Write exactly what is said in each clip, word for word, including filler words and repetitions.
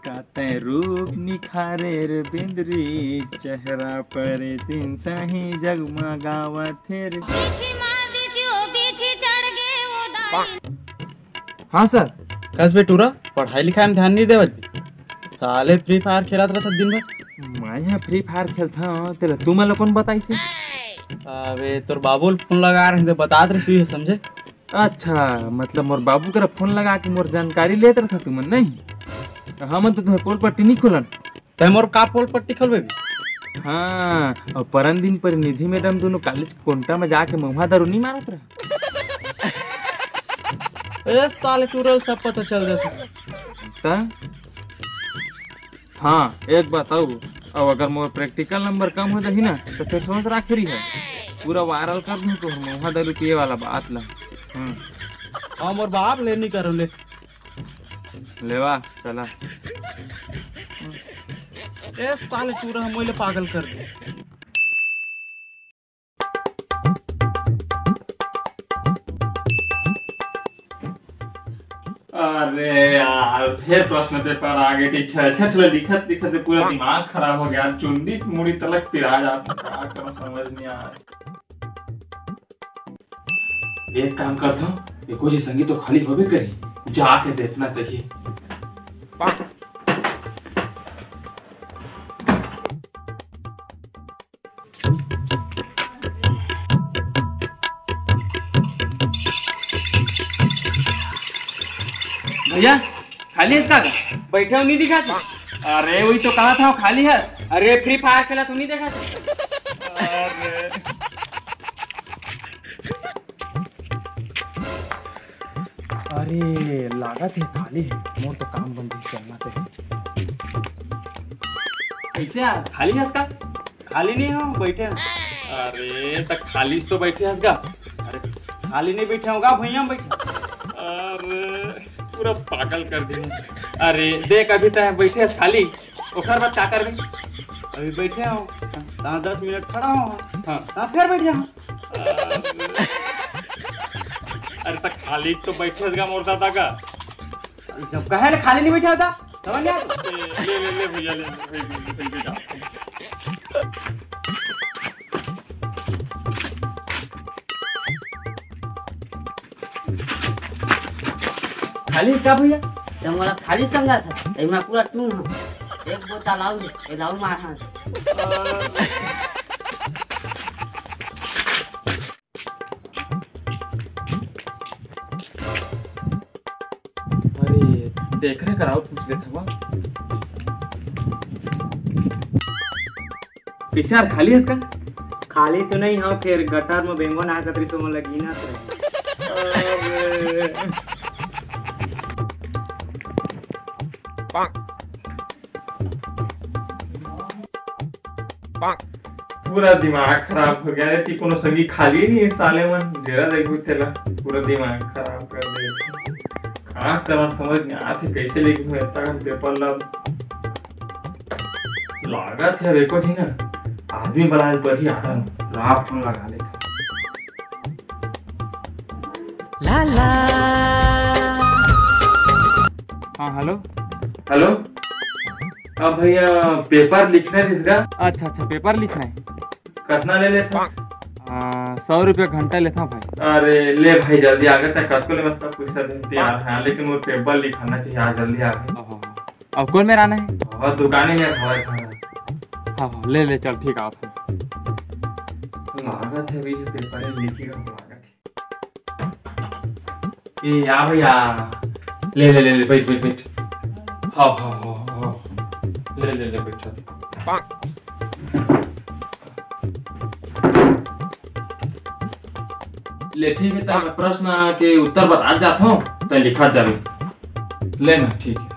काते रूप निखारे रे बिंदरी, चेहरा पर दिन सही जगमगावत हे रे। पीछे मार दीजिए, वो पीछे चढ़ गए, वो दाई। हाँ सर। कस बे टूरा, पढ़ाई लिखाई में ध्यान नहीं देवत बे? साले फ्री फायर खेलत रहत दिन भर। मैं यहाँ फ्री फायर खेलता हूँ, तेला तुमन ला कौन बताइस हे? अबे तोर बाबू ल फोन लगा रहे, बतात रहे, समझे? अच्छा, मतलब मोर बाबू करा फोन लगा के मोर जानकारी लेत रहता तुमन, नहीं? हमन तो तुम्हें पोल पट्टी नहीं खोलन। तै मोर का पोल पट्टी खोलबे बे? हाँ, और परन दिन पर निधि मैडम दोनों कॉलेज के कोंटा में जाके महुआ दारू नहीं मारत रहा? ए साले टूरा, सब पता चल जाता। ता? हाँ, एक बात अउ, अब अगर मोर प्रैक्टिकल नंबर कम हो जाही ना, तो फिर सोच रहा फिर है, पूरा वायरल कर दूँ तोर महुआ दारू पिए वाला बात ला। हाँ। हाँ, मोर बाप ले नहीं करो ले। लेवा, चला। ए साले, तू रहा, मोइले पागल कर दे। अरे यार, फिर प्रश्न पेपर आ गए थे। छठ छठ ले लिखत लिखत से पूरा दिमाग खराब हो गया। चुंदी मुड़ी तलक पिरा जाता, का करूं, समझ नहीं आ रहा। एक काम करता हूँ, एको झी संगी तो खाली होबे करी, जाके देखना चाहिए। भैया, खाली हस का? बैठे हो, नहीं दिखा तू? अरे, वही तो कहा था, खाली हस। अरे, फ्री फायर खेला तो नहीं देखा तू? अरे। अरे, लागत हे खाली हे। मोर तो काम बन जाही, चलना चाहिए। कैसे यार, खाली हस का? खाली नहीं हो, बैठे हो। अरे, त खाली तो बैठे हस गा। अरे, खाली नहीं बैठे होगा, भुइयां में बैठे। अरे, पूरा पागल कर दिया। अरे, देख, अभी तय बैठे हस खाली, ओकर बाद का करबे? अभी बैठे हो, तहाँ दस मिनट खड़ा हो, हाँ, तहाँ फिर बैठ जाओ। अरे, त खाली तो बैठे हस गा मोर दादा का। जब कहे ले खाली नहीं बैठा होता, समझ नहीं आता? ले, ले, ले भैया, ले, ले, ले, ले, ले, ले, ले। खाली का भैया? जब मोला खाली संगा था, तब मैं पूरा टून हूँ। एक बोतल आऊ दे, ये लाऊ मार हाथ। अरे, देख रे कराओ, पूछ लेत हवा। कैसे यार, खाली हस का? खाली तो नहीं हो, फिर गटर में बेंगो ना कतरी सो मोला गिनत रहे। अरे। पूरा दिमाग खराब हो गया रे। ती कोनो संगी खाली नहीं है साले मन, डेरा देखू तेला, पूरा दिमाग खराब कर दे। का करा समझ नहीं आते, कैसे लेके मैं इतना कन पेपर ला। लागत है एको झी ना आदमी बनाए पर ही आदम ला फोन लगा लेते। ला ला। हाँ, हेलो। हेलो। हाँ भैया, पेपर लिखना है इसका। अच्छा, अच्छा, पेपर लिखना है। कितना ले लेता? आ, सौ रुपया घंटा लेता हूँ भाई। अरे ले भाई, जल्दी आ गए, कतको ले, मतलब पैसा दे तैयार है, लेकिन वो पेपर लिखाना चाहिए आज, जल्दी आ गए। ओहो। अब कौन मेरा आना है? और दुकान ही मेरा हवा खाना। हाँ, हाँ, ले ले, चल, ठीक है, आप। लागत है भैया, पेपर ही लिखेगा, लागत है। ए, आ भैया, ले, ले, ले, ले, बैठ, बैठ, बैठ। हाँ, हाँ, हाँ, हाँ, हाँ। ले, ले, ले, बैठ, बैठ। ले, ठीक है, तब प्रश्न के उत्तर बता जाता हूँ, तो लिखा जावे। ले ना, ठीक है।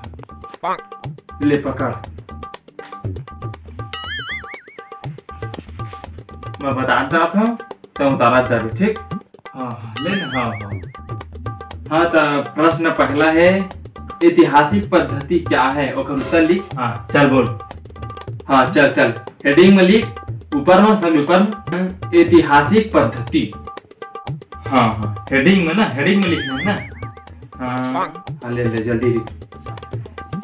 ले, पकड़। मैं बता जाता हूँ, तो उतारा जावे, ठीक? हाँ, हाँ, ले ना, हाँ, हाँ। हाँ, तो प्रश्न पहला है, ऐतिहासिक पद्धति क्या है? ओकर उत्तर लिख। हाँ, चल बोल। हाँ, चल, चल। हेडिंग में लिख, ऊपर में, सब ऊपर में। ऐतिहासिक पद्धति। हाँ, हाँ, हेडिंग में ना, हेडिंग में लिखना है ना। हाँ, हाँ, ले, ले, जल्दी लिख।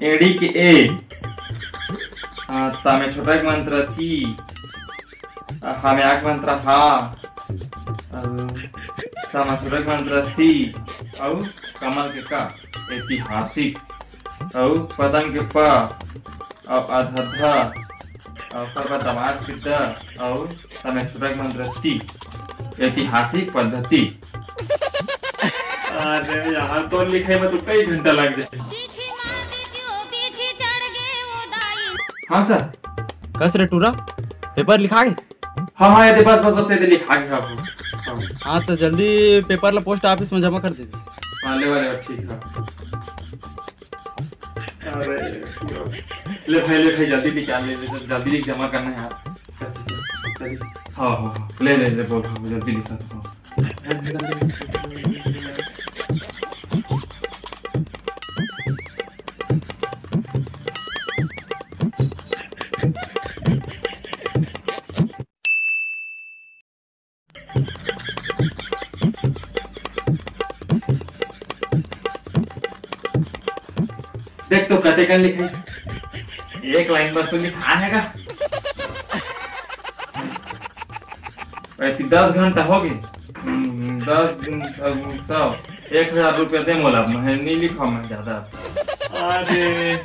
एड़ी के ए, आ, ता में छोटा के मंत्र ती, आ, हा में आक मंत्र हा, अउ सा में छोटा के मंत्र सी, अउ कमल के का, ऐतिहासिक, अउ पदंग के प, अउ अधधा, अउ ओकर बाद दमाद के द, अउ सा में छोटा के मंत्र ती, ऐतिहासिक पद्धति। अरे यार, तो लिखे में तो कई घंटा लग जाए। हाँ सर। कस रे टूरा, पेपर लिखा गे? हाँ, हाँ, ये दे, बस, बस, बस, ये दे, लिखा गे, हाँ, हाँ। हाँ, तो जल्दी पेपर ला पोस्ट ऑफिस में जमा कर दे। हाँ, ले, ले, ठीक है। अरे, ले भाई, ले भाई, जल्दी निकाल ले, ले, जल्दी जमा करना है यार। चल, चल, चल, जल्दी। हाँ, हाँ, हाँ, ले, ले, ले, बोल, हाँ, जल्दी निकाल, हाँ। देख तो कते कन लिखाइस, एक लाइन बस तो लिखा है का? वैसे दस घंटा हो गए। हम्म, दस दिन, अब सौ, एक हजार रुपया दे मोला, मैं नहीं लिखा मैं ज्यादा। अरे।